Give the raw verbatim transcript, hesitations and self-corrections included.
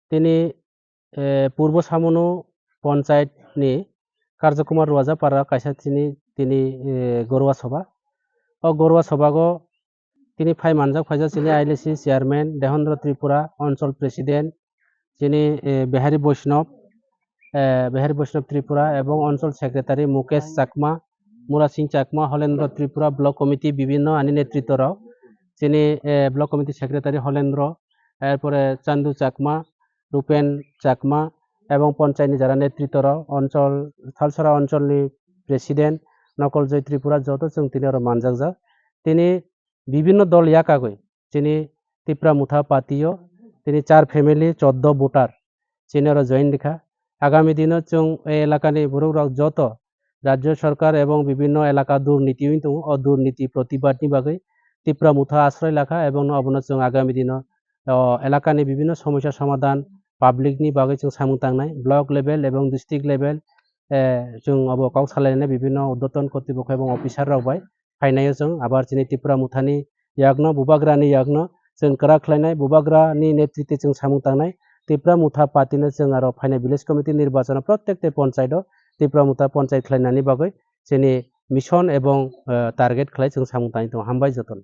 tini, eh, Purbo Samunu Panchayat ni Karja Kumar Ruajapara kaisa tini, tini, eh, Gorwa Sabha. O Gorwa Sabha go tini phai manjak phaijak chini I L A C chairman Dehendra Tripura, Anchal president chini, eh, Behari Vaishnav, eh, Behari Vaishnav Tripura ebong Anchal secretary Mukesh Chakma, Mura Singh Chakma, Holendra Tripura, block committee bibinno ani netritto rok chini, eh, block committee secretary Holendra, erpore Chandu Chakma, Rupen Chakma ebong Panchayat ni jara netritto rok, Anchal, Thalsara Anchal ni president Nokol Joy Tripura joto chwng tini oro manjakjak. Tini bibinno dol yakagwi chini Tipra Motha Party o tini char family choddo voter chini oro join rikha. Agami dino chwng e elakani borok rok joto Rajya Sarkar ebong bibinno elaka durniti wng tongo, o durniti protibad ni bagwi Tipra Motha asroi lakha ebong no obono chwng agami dino, o, elakani bibinno somosya somadhan public ni bagwi chwng samung tangnai, block level ebong district level, eh, chwng obo kok salainai bibinno urdhwton kotipokho ebong officer rok bai phainaio chwng abar chini Tipra Mothani yakno, Bubagrani yakno chwng kwrak khlainai, Bubagrani netritwe chwng samung tangnai. Tipra Motha Party no chwng aro phainai village committee nirbachano prottek te panchayat o Tipra Motha panchayat khlainani bagwi chini mission ebong, eh, target khlai chwng samung tangwi tongo. Hambai jotono.